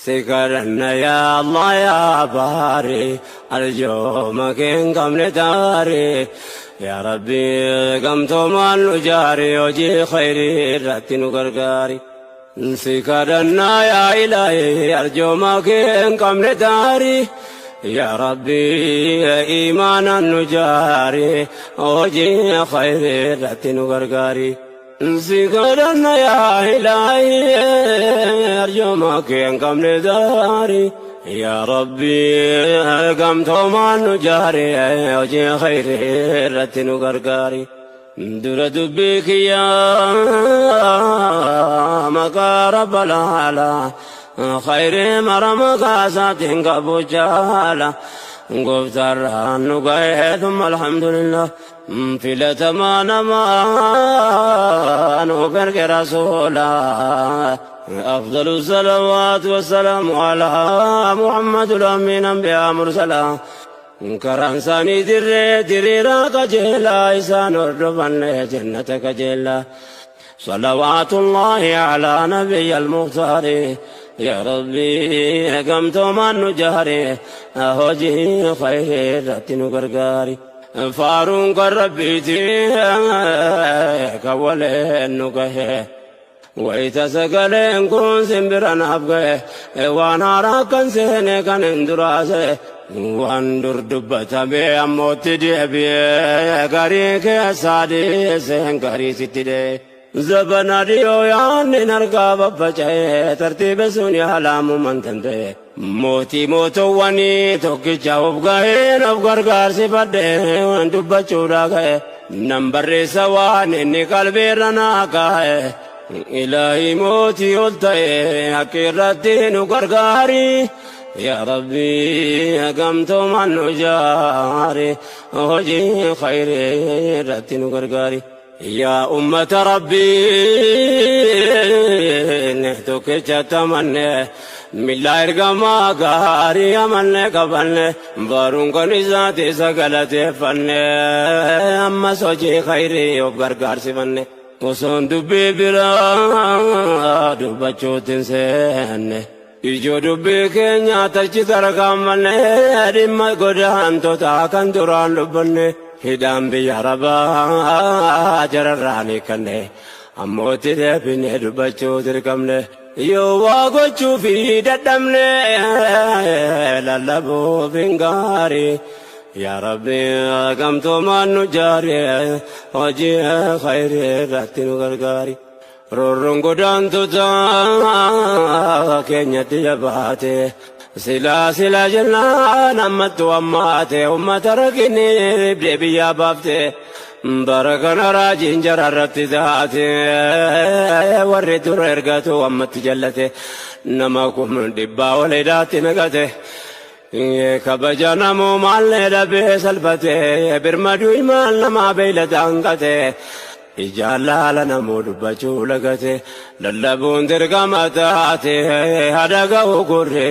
Si kadhanna yaa Allah yaa baari, arjooma kee hin qabne taari. Yaa Rabbi gamtoomaan nu jaari, hojii khayrii irratti nu gargaari. Si kadhanna yaa Ilaahi, arjooma kee hin qabne taari. Yaa Rabbi iimaanaan nu jaari, hojii khayrii irratti nu gargaari. Si kadhanna yaa Ilaahi, arjooma kee hin qabne taari. Yaa Rabbi gamtoomaan nu jaari, hojii khayrii irratti nu gargaari. Dura dubbii kiyyaa maqaa Rabbal aalaa, khayrii mara maqaa isaatiin qabu jaala. Gooftaarraan nu ga'ee, thumma alhamdulillah, filatamaa namaa nuuf erge rasuula. أفضل الصلوات والسلام على محمد الأمين أنبياء مرسلا. Karaan isaanii dirree diriiraa qajeelaa, isaan hordofanne jannata qajeelaa. صلوات الله على نبي المختار. يا ربي gamtoomaan nu jaari, hojii khayrii irratti nu gargaari. Faaruun kan Rabbiiti kan waleen nu gahe. Wayita sagaleen kun simbira naaf gahe, waan haaraa kan seene kan hin duraase, waan dur dubbatame ammootti deebi'ee garii keessaa dhiiseen garii sitti dhee. Zabana dhiyoo yaanni harkaa baffaca'ee, tartiiba sun yaalamuman danda'e. Mootii mootowwanii tokkicha of gaheen of gargaarsifadhee dubbachuudha ga'e. Nan barreessa waan inni qalbiirra naa kaa'e. Ilaahi mootii ol ta'e, haqqi irratti nu gargaari. Yaa Rabbi gamtoomaan nu jaari, hojii khayrii irratti nu gargaari. Yaa ummata Rabbii tokkicha tamanne, milla ergamaa gaarii amanne qabanne, baruun kan isaati isa galateeffanne, ammas hojii khayrii of gargaarsifanne. Osoon dubbii biraa dubbachuutti hin seenne, ijoo dubbii keenya tachi tarkaanfanne, dhimma godaantota kan duraan dubbanne, hidhaan biyya Arabaa jararraan hiikanne, ammootti deebinee dubbachuu dirqamne. Yoo waa gochuu fi dadhabne, lallabuuf hin gaarii. Yaa Rabbi gamtoomaan nu jaari, hojii khayrii irratti nu gargaari. Roorroon godaantota keenyatti jabaate, silaa silaa jennaan ammattu ammaate, ummata rakkinni biyyaa baafte. Bara kana raajiin jararratti taate, warri dura ergatu ammatti jallate, nama 100,000 ol hidhaatti naqate. Kabaja namumaallee dhabee salphate, birmaduu imaan namaa beeylada hanqate. Ijaan laala namuu dubbachuu lagate, lallabuun dirqama taate hada ga'u gurre.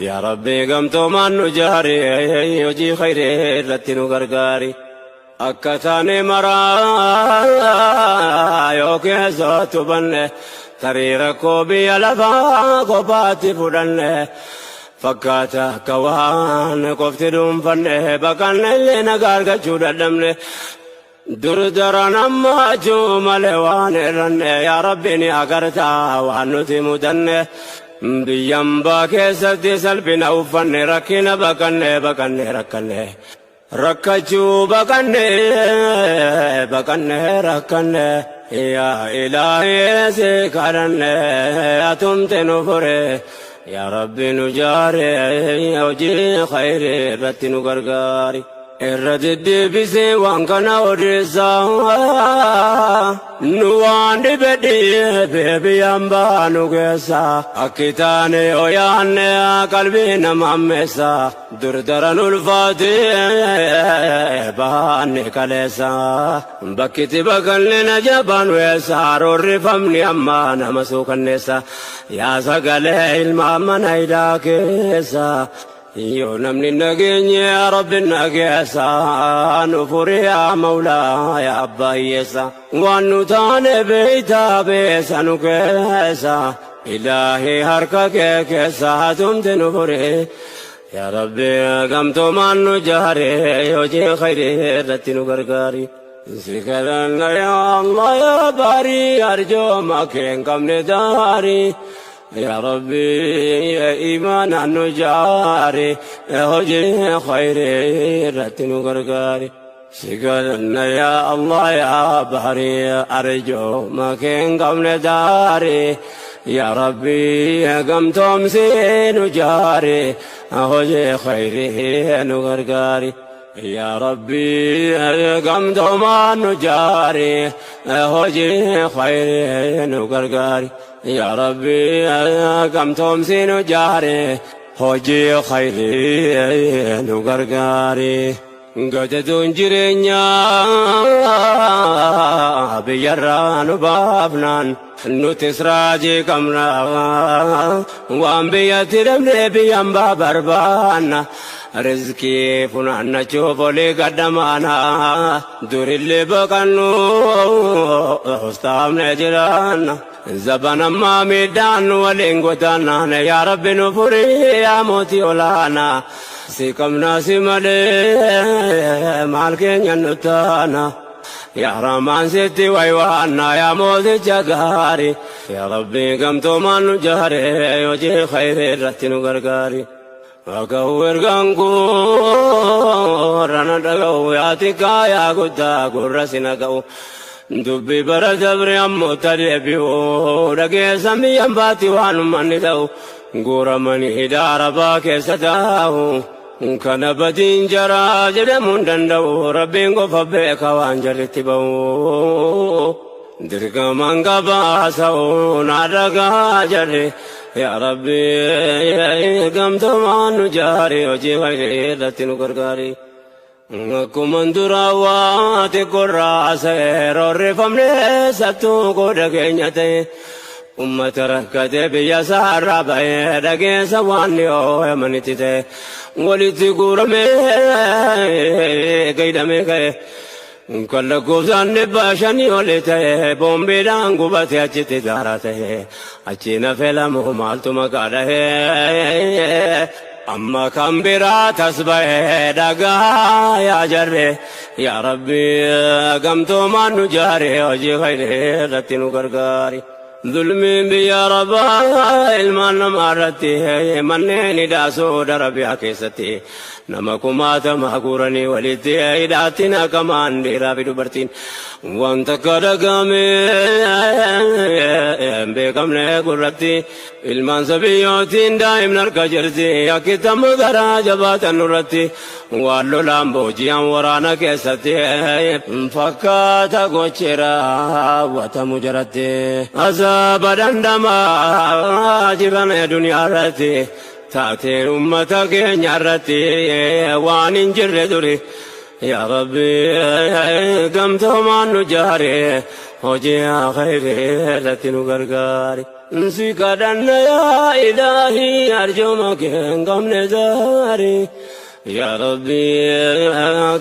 Yaa Rabbi gamtoomaan nu jaari, hojii khayrii irratti nu gargaari. Akka taane maraa yoo keessattu banne, tarii rakkoo biyya lafaa kophaatti fudhanne. Fakkaata akka waan qofti dhuunfanne, baqanne illee nagaa argachuu dadhabne. Dur daran ammachuu malee waan irranne, yaa Rabbi ni agartaa waan nuti mudanne. Biyyambaa keessatti salphina uffanne, rakkina baqanne baqanne rakkanne. Rakkachuu baqanne baqanne rakkanne. Yaa Ilaahi si kadhanne, atumte nu fure. Yaa Rabbi nu jaare, hojii khayrii irratti nu gargaari. Irra deddeebisee waan kana odeessaa, nu waan dhibe dhiibee biyyaan baanu keessa, akki taane yoo yaanne qalbii nama ammeessa. Dur daran ulfaatee baanne kaleessa, bakkitti baqanne na jabaan weessa, roorrifamni amma nama suukanneessa. Yaa sagalee ilma mana hidhaa keessa, Yoo namni nageenya Rabbi nageessa nu furi yaa Mawlaa yaa abbaa hiyyeessa. Waan nu taane beeytaa beessa nu keessa. Ilaahi harka kee keessa hatumti nu furi. Yaa Rabbi gamtoomaan nu jaare hojii khayrii irratti nu gargaari. Si kadhanna yaa Allah yaa baarii arjooma kee hin qabne daarii. يا ربي يا إيمان نجاري هجي خيري رتن غرغاري سقلنا يا الله يا بحري أرجو ما كن قمنا داري يا ربي قمتم سين جاري هجي خيري نغرغاري يا ربي قمتم نجاري هجي خيري نغرغاري يا ربي قمتم سين جاري هجي خيري نغرغاري قددون جرينيا بيران بابنان نتسراجي كمنا وانبيا ترمني بيان بابربانا رزقي فنان نشوف لي قدمانا دور اللي بقنو استامنا جيران زبنا ما ميدان ولين يا رب نفري يا موتي ولانا سيكمنا سمالي مالكين ينتانا يا رمان ستي ويوانا يا موتي جغاري يا ربي قمتو من جاري وجه خير رتن غرغاري وكور غنقور انا دغو يا تكا يا غدا غرسنا غو دبي برد امو تربيو رغي سمي امباتي وان من دو غورمني هداربا كيستاو كان بدين جرا جدمون دندو ربين غف بك وان جرتي بو درغمان غباسو نادغا جري يا ربي قمتمان جاري وجي غيرتن غرغاري كمندراوات قراس رفمني ستو قدغنيته أمة ركته بيسار ربي دقي سواني منتته ولتي قرمي قيدمي كي كل كوزان باشني ولته بومبي دانغو باتي أجتي دارته أجينا فيلم مالتو مقاله أما كم برا تسبه دقا يا جري يا ربي قمتو ما نجاري وجي خيري رتنو غرغاري ظلمي بيا ربا المان مارتي منني داسو دربيا كيستي نمكما تمهقورني ولدي إداتنا كمان ديرا في دبرتين وانت كدقامي بكم نقرتي المان سبيوتين دائم نركجرتي يا كتم غرا جبات نورتي والو لامبوجيان ورانا كيستي فكاتا غوچرا وتمجرتي عذاب دندما جبن دنيا رتي تاتي أمتك نرتي وان جر دري يا ربي قمت ما نجاري وجي خيري لتن غرغاري سكدن يا إلهي أرجوك قم نزاري يا ربي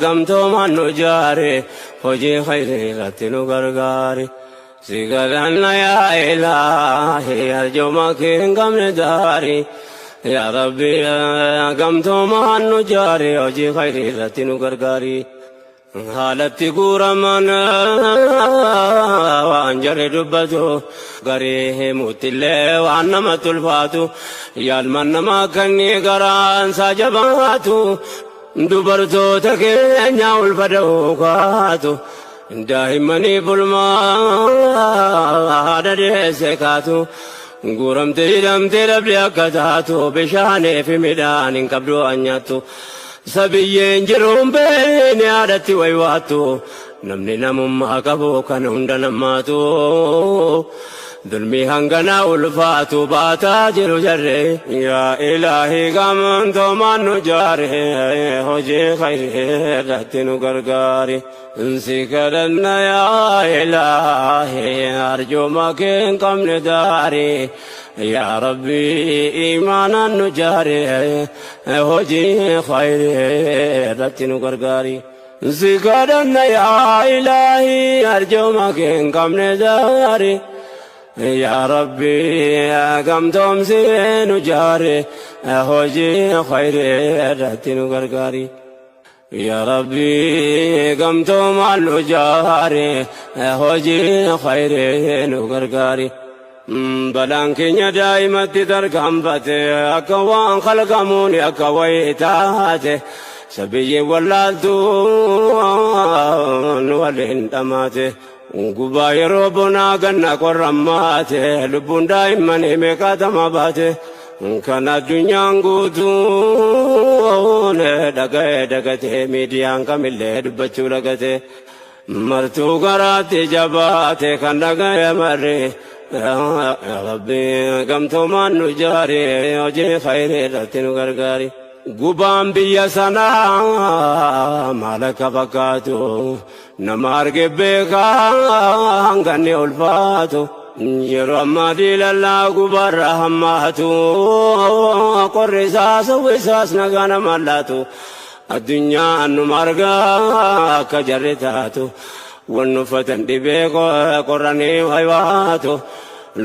قمت ما نجاري وجي خيري لتن غرغاري سكدن يا إلهي أرجوك قم نزاري يا ربي قمت ما نجاري وجي خيري لتن غرغاري حالتي قرمان وانجر دبتو غريه موتله وانما تلفاتو يا المنما كني غران ساجباتو دبرتو تكنيا والفدو كاتو دائمني بلما هذا سكاتو غورمتي دمتي دبلي كتاتو بشاني في ميدان قبلو انياتو سبيين جرون بين عادتي ويواتو نمني نمم أكبو كان هند نماتو Dulmii hanganaa ulfaatu baataa jiru jarre. Yaa Ilaahii, gamtoomaan nu jaare, hojii khayrii irratti nu gargaari. Si kadhanna yaa Ilaahii, arjooma kee hin qabne daari. Yaa Rabbi, imaanaan nu jaare, hojii khayrii irratti nu gargaari. Si kadhanna yaa Ilaahii, arjooma kee hin qabne daari. Yaa Rabbi, gamtoomsee nu jaare, hojii khayrii irratti nu gargaari. Yaa Rabbi, gamtoomaan nu jaare, hojii khayrii nu gargaari. Balaan keenya daa'imatti tarkaanfate, akka waan khalqamuun akka wayii taate, sabiyyi wallaaltuun waliin dhamaate. Gubaa yeroo bonaa ganna qorrammaate, lubbuun daa'immanii meeqaatama baate. Kan addunyaan guutuun dhaga'ee dagatee, miidiyaan kamillee dubbachuu dhagate. Martuu garaatti jabaate kan dhaga'e marri. Yaa Rabbi, gamtoomaan nu jaare, hojii khayrii irratti nu gargaari. Gubaan biyya sanaa maal akka fakkaatu nama arge beekaa hanganni ulfaatu. Yeroo ammaa diilallaa gubaarra hammaatu, qorri isaas isaas nagaa nama laatu. Addunyaan nu margaa akka jarri taatu. Wanni uffatan dhibee qorranii waywaatu.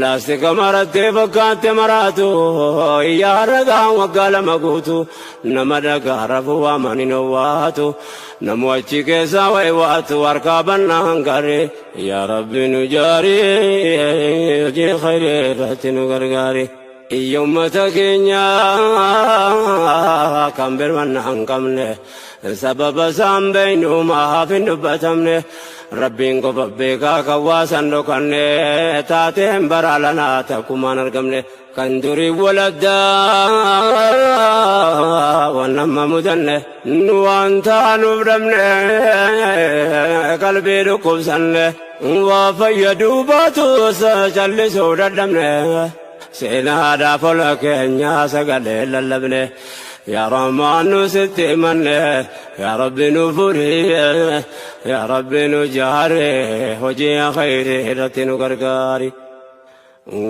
Laastika marattee fakkaatte maraatu. Iyyaa ragaa waggaa 2 guutu. Nama dhagaa rafuu waamanii owwaatu. Namu achi keessaa waywaatu harkaa bannaan garee. Yaa Rabbi, nu jaarii, hojii khayrii irratti nu gargaari. Iyya ummata keenya kan birmanna hin qabne, sababa isaan beeynu maaf hin dubbatamne? Rabbiin qofa beekaa kan waasan dhokanne, taateen bara lanaa takkumaan argamne. Kan durii waladdaa waan amma mudanne, nu waan taanuuf dhabne, qalbii dhukkubsanne, waa fayyaduu baatus callisuu dadhabne. Seenaadhaaf ola keenya sagalee lallabne. Yaa Rahmaan, nu sitti himanne. Yaa Rabbi, nu furi. Yaa Rabbi, nu jaare, hojii khayrii irratti nu gargaari.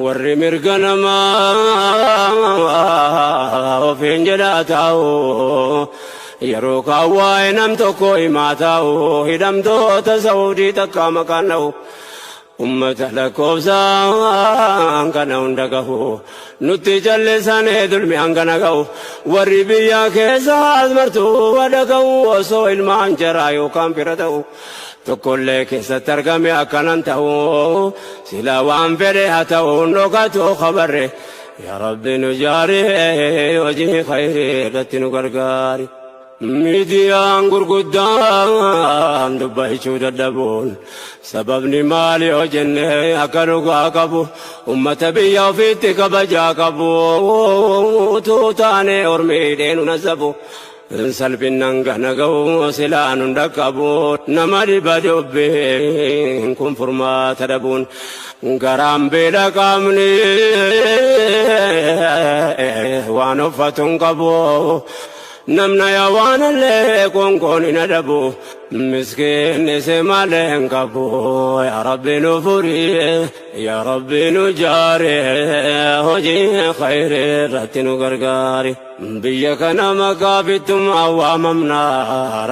Warri mirga namaa ofiin jedhaa taa'u, yeroo kaan waa'ee nam tokko himaa taa'u, hidhamtoota Saudii takka maqaan dha'u. Ummata lakkoofsaan kana hunda gahu nutti callisanii dulmi hangana gahu. Warri biyya keessaas martuu dhaga'u, osoo ilmaan jaraa yookaan fira ta'u tokkollee keessatti argame akkanan ta'u, sila waan fedhe haa ta'u dhokatu khabarre. Yaa Rabbi, nu jaari, hojii khayrii irratti nu gargaari. Miidiyaan gurguddaan dubbachuu dadhabuun sababni maali yoo jenne, akka dhugaa qabu ummata biyya ofiitti kabajaa qabu utuu taane ormii dheenu nasabu. Salphinnan gana ga'u silaan hunda qabu nama dhiba, dubbiin kun furmaata dhabuun garaan beela, qaamni waan uffatu hin qabu. Namna yaa waan illee konkoon hin adabu, miskiinni si malee hin qabu. Yaa Rabbi, nu furi. Yaa Rabbi, nu jaare, hojii khayrii irratti nu gargaari. Biyya kana maqaa bittummaa waamamna,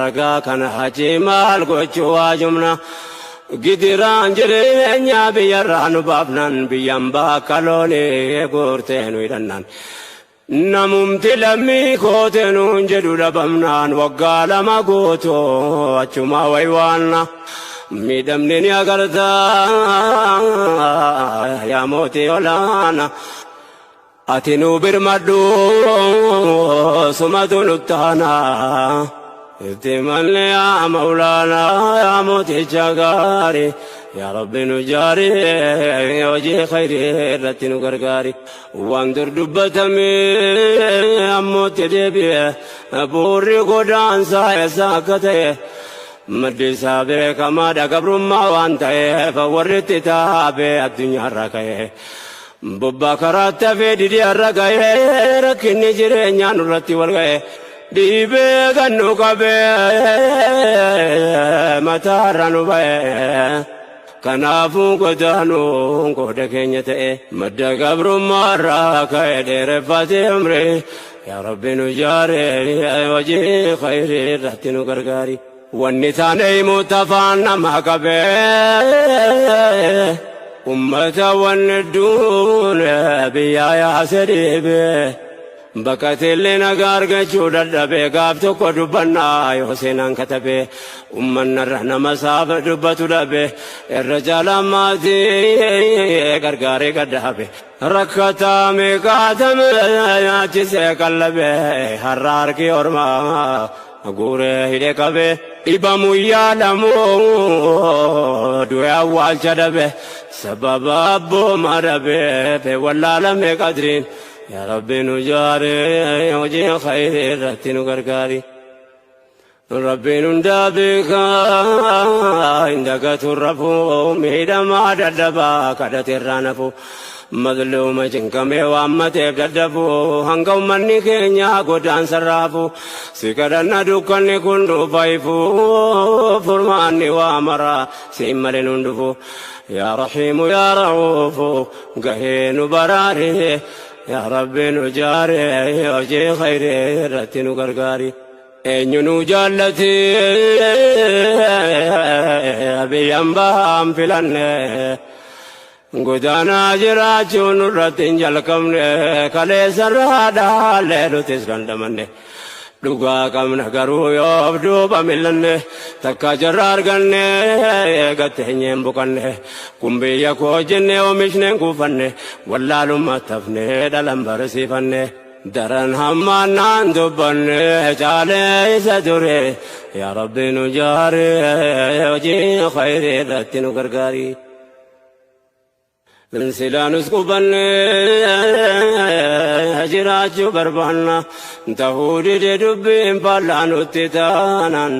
ragaa kana hachi maal gochuu waajumna? Gidiraan jireenya biyyarraa nu baafnan, biyyan bakka loonii guurtee nu hidhannan. Namumti lammii koote nuun jedhu dhabamnaan, waggaa 2 guutuu achuma waywaanna. Miidhamni ni agartaa yaa mootii olaana. Ati nu birmadhu, sumatu nuttaana. Itti malli yaa maulaanaa, yaa mooticha gaarii. Yaa Rabbi, nu jaari, hojii khayrii irratti nu gargaari. Waan dur dubbatame ammootti deebi'e, buurri godaansaa eessa akka ta'e. Maddi isaa beekamaadha gabrummaa waan ta'eef warri itti taabee addunyaarra ka'e. Bobbaa karaatti hafee didii har'a ga'ee rakkinni jireenyaa nurratti wal ga'e. Dhiibee kan nu qabee mataarra nu ba'e. Kanaafuu godaanuun qooda keenya ta'e madda gabrummaarraa ka'e dheereffatee umrii yaa Rabbi nu jaaree hojii khayrii irratti nu gargaari. Wanni taane himuutti afaan nama qabee ummata wanni duune biyyaa yaase dhiibee. Baqatellee nagaa argachuu dadhabee gaaf tokko dubbannaa yoo seenaan katabee ummannarra nama saafa dubbatu dhabe irra caalaan maatii gargaaree gaddaabe rakkataa meeqaatame nyaachisee qallabe har'a harki ormaa guuree hidhe qabe dhibamu yaalamuu du'e awwaalcha dhabe sababa abbooma dhabe wallaalame qadriin. Yaa Rabbi nu jaaree hojii khayrii irratti nu gargaari. Rabbiin hundaa beekaa hin dagatu rafuu miidhamaa dadhabaa kadhate irraa nafu. Mazluuma cinqamee waammateef dadhabu hanga ummanni keenya godaansa raafu. Si kadhanna dukkanni kun dhufa ifu furmaanni waa mara siin malee nun dhufu. Yaa Rahiimu yaa Ra'uufu gahee nu baraare. Yaa Rabbi nu jaaree hojii khayrii irratti nu gargaari. Eenyu nu jaallatee biyyaan bahaan filanne godaanaa jiraachuun nurratti hin jalqabne kaleessarraa dhaallee nutis dandamanne. Dhugaa qabna garuu yoo duuba millanne takka jarra arganne gatteenyeen buqanne kun biyya koo jenne oomishneen kuufanne wallaalummaa tafne dhalan barsiifanne daran hammaannaan dubbanne caalee isa ture yaa Rabbi nu jaaree hojii khayrii irratti nu gargaari. Silaanus qubanne jiraachuu barbaanna ta'uu dide dubbiin faallaa nutti taanaan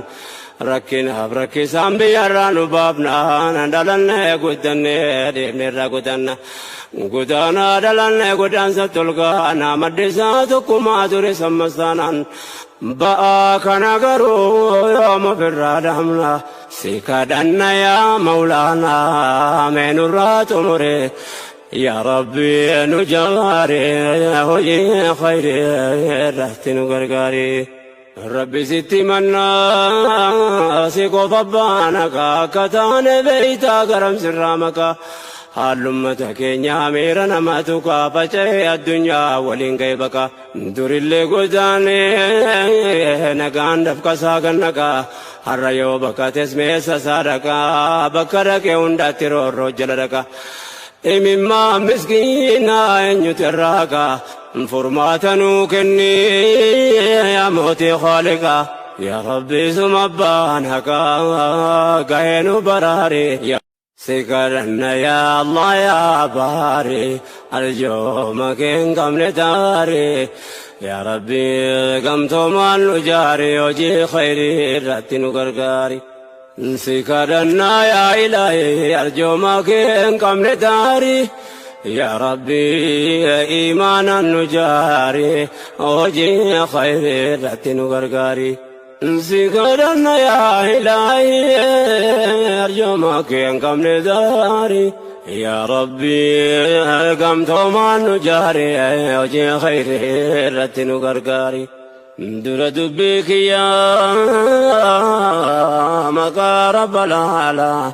rakkinaaf rakkisaan biyyarraa nu baafnaan dhalannee guddannee deemneerra gudanna. Godaanaa dhalannee godaansa tolgaana maddi isaa tokkummaa ture sammasaanaan ba'aa kana garuu yoom ofirraa dhaamna si kadhanna yaa Mawlaanaa mee nurraa xumure yaa Rabbi nu jaare hojii khayrii irratti nu gargaari. Rabbi sitti mannaa si qofa baana akka taane beeytaa garam sirraa maqaa. Haallummata keenya miira nama tuqaa faca'ee addunyaa waliin ga'e baqa. Durillee godaanee nagaan dafqasaa gannaqaa har'a yoo baqates meessa isaa dhaqaa bakka dhaqee hundaatti roorroo jala dhaqa. Imimmaa miskiinaa eenyutu irraa haqa furmaata nuu kennii yaa mootii khaaliqaa. Yaa Rabbi suma abbaan haqaa gahee nu baraare. Si kadhanna yaa Allah yaa baari arjooma keen qabne taari yaa Rabbi gamtoomaan nu jaari hojii khayrii irratti nu gargaari. Si kadhanna yaa Ilaahi arjooma keen qabne taari yaa Rabbi iimaanan nu jaari hojii khayrii irratti nu gargaari. Si kadhanna yaa Ilaahi arjooma keen qabne taari yaa Rabbi gamtoomaan nu jaari hojii khayrii irratti nu gargaari. Dura dubbii kiyyaa maqaa Rabbal aalaa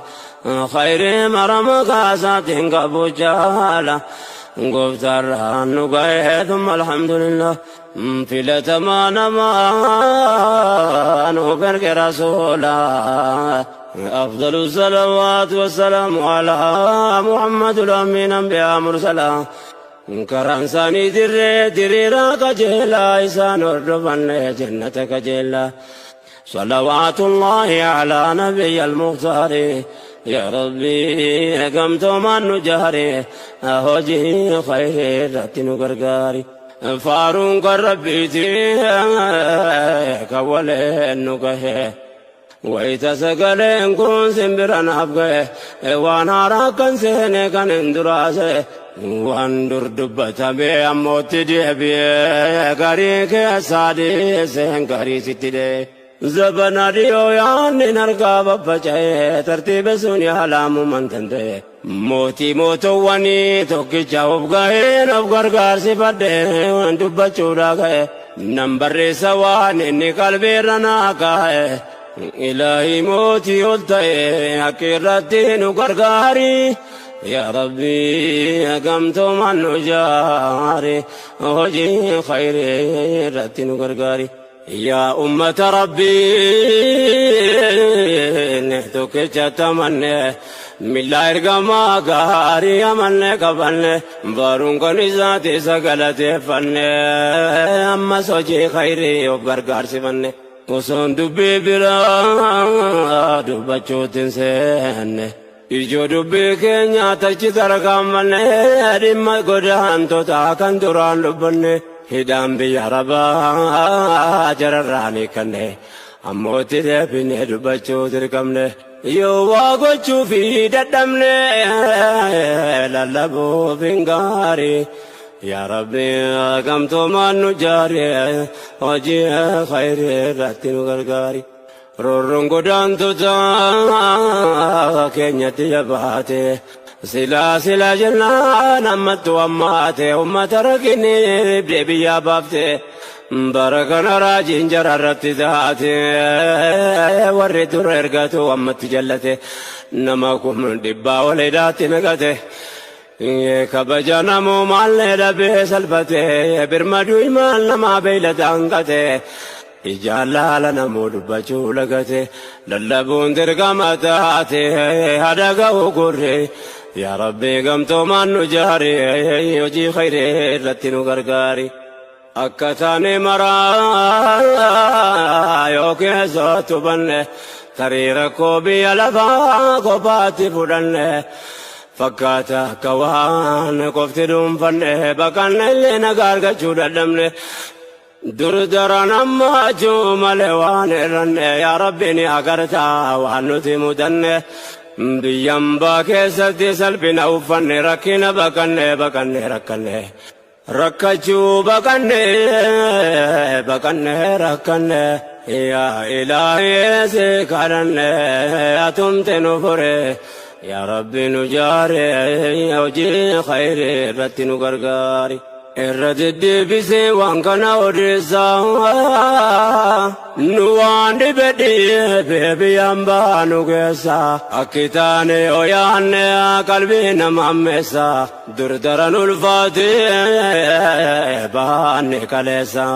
khayrii mara maqaa isaatiin qabu jaala gooftaarraan nu ga'ee thumma alhamdulillah filatamaa namaa nu erge rasuulaa. أفضل الصلوات والسلام على محمد الأمين أنبياء مرسلا karaan isaanii dirree diriiraa qajeelaa isaan hordofanne jannata qajeelaa. صلوات الله على نبي المختار يا ربي قمت من نجاري هوجي خير رتن غرغاري فارون ربي كولين نقه. Wayita sagaleen kun simbira naaf ga'e, waan haaraa kan seene kan hin duraase, waan dur dubbatame ammootti deebi'ee garii keessaa dhiiseen garii sitti dhee. Zabana dhiyoo yaanni harkaa baffaca'ee tartiiba sun yaalamuman danda'e. Mootii mootowwanii tokkicha of ga'een of gargaarsifadhee dubbachuudhaa ga'e. Nan barreessa waan inni qalbiirra naa kaa'e. Ilaahi mootii ol ta'e akka irratti nu gargaari. Yaa Rabbi gamtoomaan nu jaari, hojii khayrii irratti nu gargaari. Yaa ummata Rabbii tokkicha tamanne, milla ergamaa gaarii amanne qabanne, baruun kan isaati isa galateeffanne, ammas hojii khayrii of gargaarsifanne. Osoon dubbii biraa dubbachuutiin seenne, ijoo dubbii keenya tachi tarkaanfanne, dhimma godaantota kan duraan dubbanne, hidhaan biyya Arabaa jararraan hiikanne, ammootti deebinee dubbachuu dirqamne. Yoo waa gochuu fi dadhabne lallabuuf hin gaarii. Yaa Rabbi gamtoomaan nu jaari, hojii khayrii irratti nu gargaari. Roorroon godaantota keenyatti jabaate, silaa silaa jennaan ammattu ammaate, ummata rakkinni biyyaa baafte. Bara kana raajiin jara irratti taate, warri dura ergatu ammatti jallate, nama 100,000 ol hidhaatti naqate. Kabaja namumaallee dhabee salphate, birmaduu imaan namaa beeylada hanqate, ijaan laala namuu dubbachuu lagate, lallabuun dirqama taate hada ga'u gurre. Yaa Rabbi gamtoomaan nu jaari, hojii khayrii irratti nu gargaari. Akka taane maraa yoo keessattu banne, tarii rakkoo biyya lafaa kophaatti fudhanne, fakkaata akka waan qofti dhuunfanne, baqanne illee nagaa argachuu dadhabne. Dur daran ammachuu malee waan irranne, yaa Rabbi ni agartaa waan nuti mudanne. Biyyambaa keessatti salphina uffanne, rakkina baqanne baqanne rakkanne. Rakkachuu baqanne baqanne rakkanne. Yaa Ilaahii si kadhanne, atumte nu fure. Yaa Rabbi nu jaare, hojii khayrii irratti nu gargaari. Irra deddeebisee waan kana odeessaa, nu waan dhibe dhibe biyyaan baanu keessa, akki taane yoo yaanne qalbii nama ammeessa, dur daran ulfaate baanne kaleessa,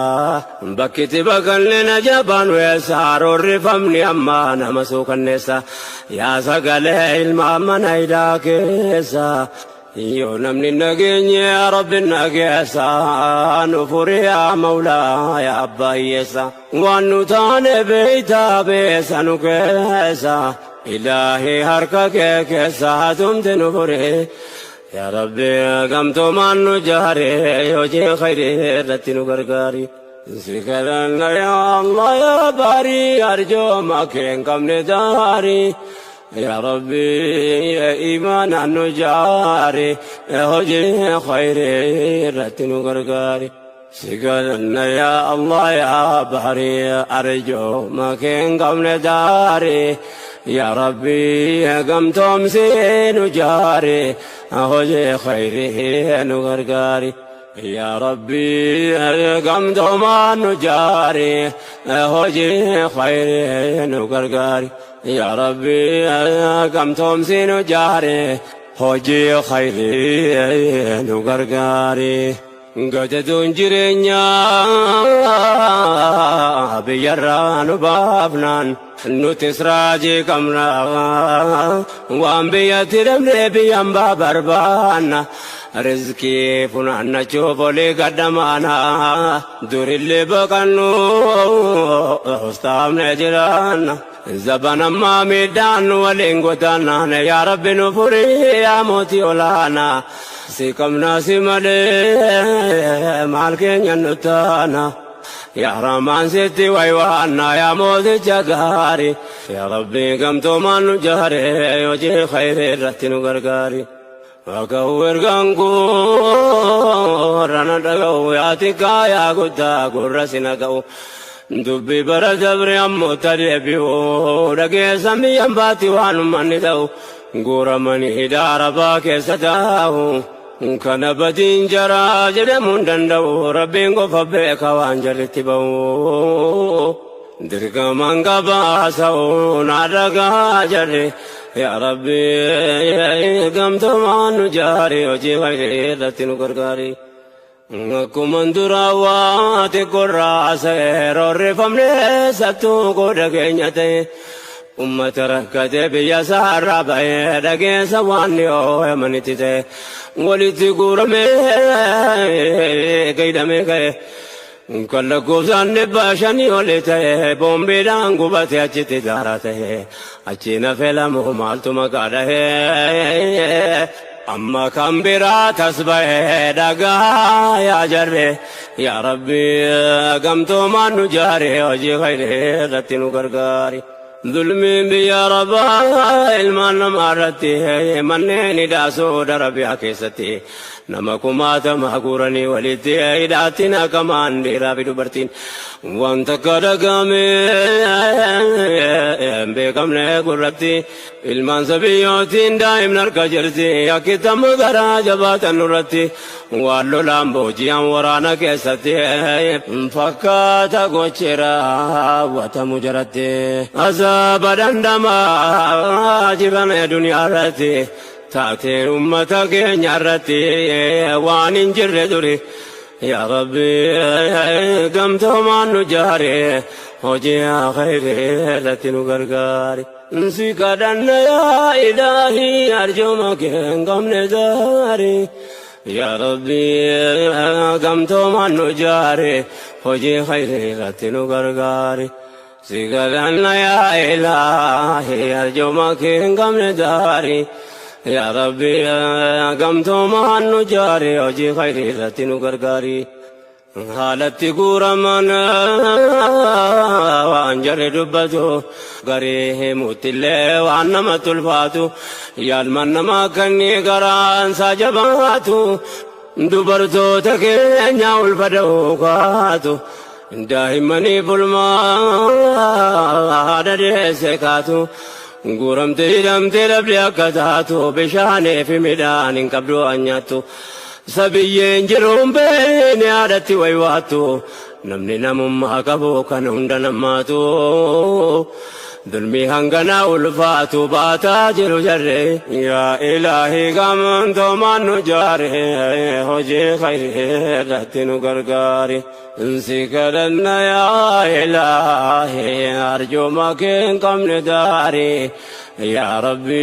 bakkitti baqanne na jabaan weessa, roorrifamni amma nama suukanneessa. Yaa sagalee ilma mana hidhaa keessa, yoo namni nageenye Rabbi nageessa, nu furi yaa Mawlaa yaa abbaa hiyyeessa. Waan nu taane beeytaa beessa nu keessa, Ilaahi harka kee keessa hatumte nu furi. Yaa Rabbi gamtoomaan nu jaare, hojii khayrii irratti nu gargaari. Si kadhanna yaa Allah yaa baarii, arjooma kee hin qabne daarii. Yaa Rabbi iimaanaan nu jaari, hojii khayrii irratti nu gargaari. Si kadhanna yaa Allah yaa baarii, arjooma kee hin qabne daarii. Yaa Rabbi gamtoomsee nu jaari, hojii khayrii nu gargaari. Yaa Rabbi gamtoomaan nu jaari, hojii khayrii nu gargaari. Yaa Rabbi gamtoomsii nu jaari, hojii khayrii nu gargaari. Gadaduun jireenyaa biyyarraa nu baafnaan, nutis raajii qabna, waan biyyatti dhabnee biyyan baa barbaanna, rizqii funaannachuuf olii gadhamaana, durillee baqannu ustaafne jiraanna. Zaban ammaa miidhaan waliin godaannaan, yaa Rabbi nu furii yaa mootii olaanaa, si qabnaa si malee maal keenya nu taana. Yaa Rahmaan sitti waywaannaa yaa mooticha gaarii. Yaa Rabbi gamtoomaan nu jaare hojii khayrii irratti nu gargaari. Dhaga'u ergaan gurra dhaga'u yaa xiqqaa yaa guddaa gurra si naga'u. Dubbi bara dabre ammoo tadeebi'u dhageessa miyyaan baatti waan uummanni ta'u guuramanii hidhaa arabaa keessa taa'u. Kana badiin jaraa jedhamuu hin danda'u rabbiin qofa beeka waan jarritti ba'u. Dirqamaan gabaasa'u naa dhagaa jarri. Yaa Rabbi gamtoomaan nu jaari hojii khayrii irratti nu gargaari. Akkuma duraa waa xiqqoorraa seerorrifamnee sattuu qooda keenya ta'e. Ummata rakkatee biyya isaarraa ba'ee dhageessa waan dhiyoo yamanitti ta'e. Walitti guuramee gaidhamee ka'e. Kan lakkoofsaan 500 oli ta'e boombiidhaan gubate achitti daaraa ta'e. Achi nafee lamu maaltu maqaa dhahee. Amma kan biraa tas ba'ee dhagaa yaa jarre. Yaa Rabbi gamtoomaan nu jaare hojii khayrii irratti nu gargaari. Zulmiin biyya arabaa ilmaan namaa irratti manneen hidhaa Saudi Arabiyaa keessatti nama kumaatama guuranii walitti hidhaatti naqamaan dhiiraa fi dubartiin wanta akka dhagahame hin beekamne gurratti ilmaan sabiyyootiin daa'imni harka jirti akkitamma garaa jabaatan nurratti waan lolaan booji'an waraana keessatti fakkaata gochi raawwatamu jaratti azaaba dhandhamaa jibame duniyaa irratti taateen ummata keenya irratti waan hin jirre duri. Yaa Rabbi gamtoomaan nu jaare hojii khayrii irratti nu gargaari. Si kadhanna yaa Ilaahii arjooma kee hin qabne gaari. Yaa Rabbi gamtoomaan nu jaare hojii khayrii irratti nu gargaari. Si kadhanna yaa Ilaahii arjooma kee hin qabne gaari. Yaa Rabbi gamtoomaan nu jaare hojii khayrii irratti nu gargaari. Haalatti guuraman waan jarri dubbatu garii himuuttillee waan namatti ulfaatu yaalman namaa kanni garaansaa jabaatu dubartoota keenya ulfa da'uu kaatu daa'immanii bulmaa haadha deesse kaatu guuramtee hidhamtee dhabdee akka taatu bishaanii fi midhaan hin qabdu waan nyaattu. Sabiyyeen jiruun beene haadhatti waywaattu namni namummaa qabu kan hunda namaatu dulmii hanganaa ulfaatu baataa jiru jarre. Yaa Ilaahii gamtoomaan nu jaare hojii khayrii irratti nu gargaari. Si kadhanna yaa Ilaahii arjooma kee hin qabne daari. Yaa Rabbi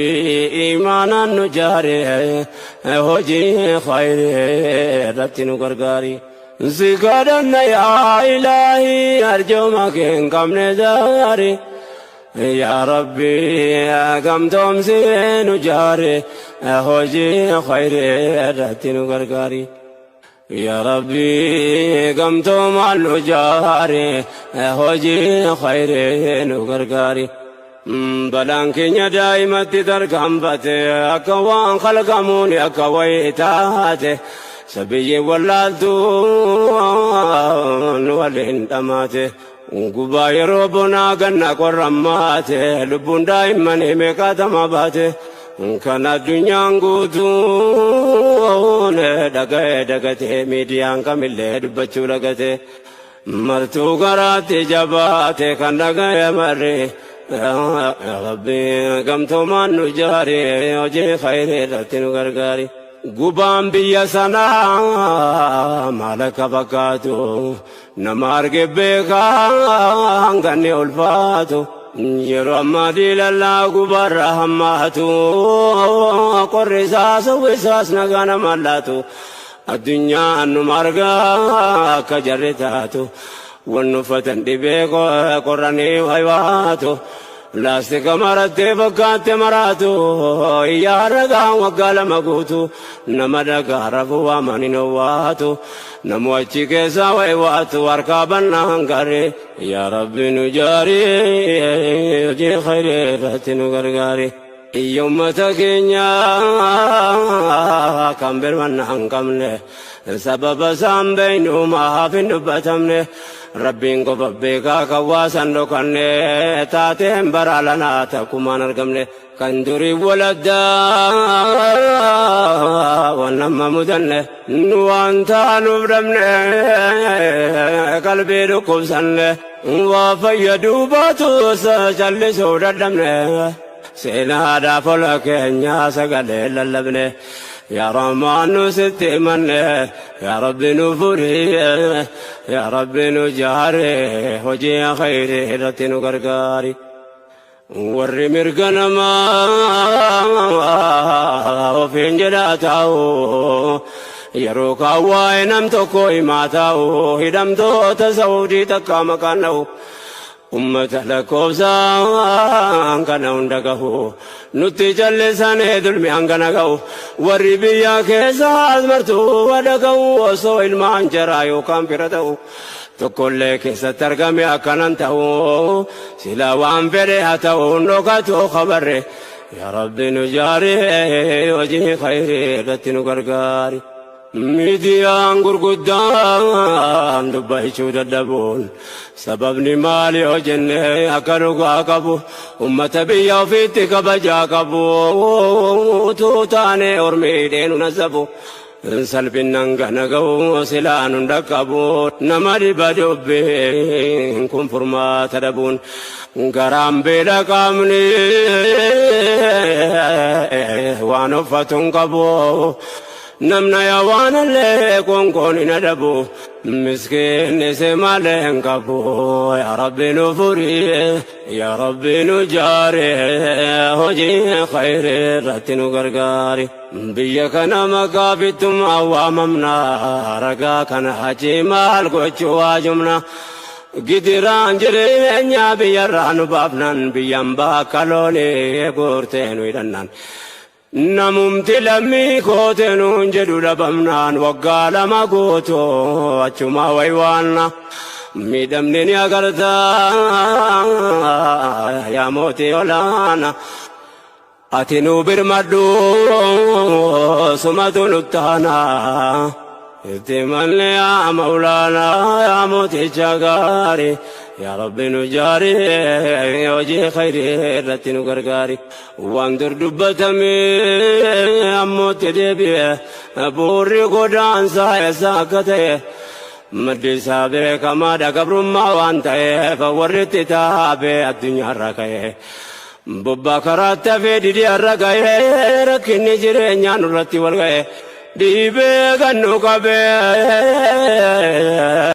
imaanaan nu jaare hojii khayrii irratti nu gargaari. Si kadhanna yaa Ilaahii arjooma kee hin qabne daari. Yaa Rabbi gamtoomsee nu jaare hojii khayrii irratti nu gargaari. Yaa Rabbi gamtoomaan nu jaare hojii khayrii nu gargaari. Balaan keenya daa'imatti tarkaanfate akka waan kalqamuun akka wayii taate sabiyyi wallaaltuun waliin dhamaate. Gubaa yeroo bonaa ganna qorrammaate lubbuun daa'immanii meeqaatama baate. Kan addunyaan guutuun dhaga'ee dagatee miidiyaan kamillee dubbachuu dagatee martuu garaatti jabaate kan dhaga'e marri. Yaa Rabbi gamtoomaan nu jaare hojii khayrii irratti nu gargaari. Gubaan biyya sanaa maal akka fakkaatu nama arge beekaa hanganni ulfaatu. Yeroo ammaa diilallaa gubaarra hammaatu qorri isaas hawwisaas nagaa nama laatu. Addunyaan numa argaa akka jarri taatu. Wanni uffatan dhibee qorranii waywaatu. Laastika marattee fakkaatte maraatu iyyaa ragaa waggaa 2 guutu nama dhagaa rafuu waaman hin owwaatu namu achi keessaa wayi waatu harkaa bannaan garee yaa Rabbi nu jaarii hojii khayrii irratti nu gargaari. Iyya ummata keenya kan birmanna hin qabne sababa isaan beeynu maaf hin dubbatamne Rabbiin qofa beekaa kan waasan dhokanne taateen bara lanaa takkumaan argamne kan durii waladdaa waan nama mudanne nu waan taanuuf dhabne qalbii dhukkubsanne waa fayyaduu baatus callisuu dadhabne seenaadhaaf ola keenyaa sagalee lallabne yaa Rahmaan nu sitti himanne yaa Rabbi nu furii yaa Rabbi nu jaare hojii khayrii irratti nu gargaari. Warri mirga namaa ofiin jedhaa taa'u yeroo kaan waa'ee nam tokko himaa taa'u hidhamtoota Saudii takka maqaan dha'u ummata lakkoofsaan kana hunda gahu nutti callisanii dulmi hangana gahu warri biyya keessaas martuu dhaga'u osoo ilmaan jaraa yookaan fira ta'u tokkollee keessatti argame akkanan ta'u sila waan fedhe haa ta'u dhokatu khabarre yaa Rabbi nu jaari hojii khayrii irratti nu gargaari. Miidiyaan gurguddaan dubbachuu dadhabuun sababni maali yoo jenne akka dhugaa qabu ummata biyya ofiitti kabajaa qabu utuu taane ormi dheenu nasabu salphinnan gana ga'u silaan hunda qabu nama dhiba dubbiin kun furmaata dhabuun garaan beela qaamni waan uffatu hin qabu. Namna yaa waan illee konkoon hin adabu miskiinni si malee hin qabu yaa Rabbi nu furii yaa Rabbi nu jaari hojii khayrii irratti nu gargaari. Biyya kana maqaa bittummaa waamamna ragaa kana achi maal gochuu waajumna. Gidiraan jireenya biyyarraa nu baafnan biyyan bakka loonii guurtee nu hidhannan. Namumti lammii kootee nuun jedhu dhabamnaan waggaa 2 guutuu achuma waywaanna. Miidhamni ni agartaa yaa mootii olaana. Ati nu birmadhu sumatu nuttaana. Itti manni yaa Mawlaanaa yaa mooticha gaarii yaa Rabbi nu jaari hojii khayrii irratti nu gargaari. Waan dur dubbatame ammootti deebi'e bu'uurri godaansaa eessa akka ta'e maddi isaa beekamaadha gabrummaa waan ta'eef warri itti taabee addunyaarra ka'e. Bobbaa karaatti hafee didee har'a ga'e rakkinni jireenyaa nurratti wal ga'e dhiibee kan nu qabee.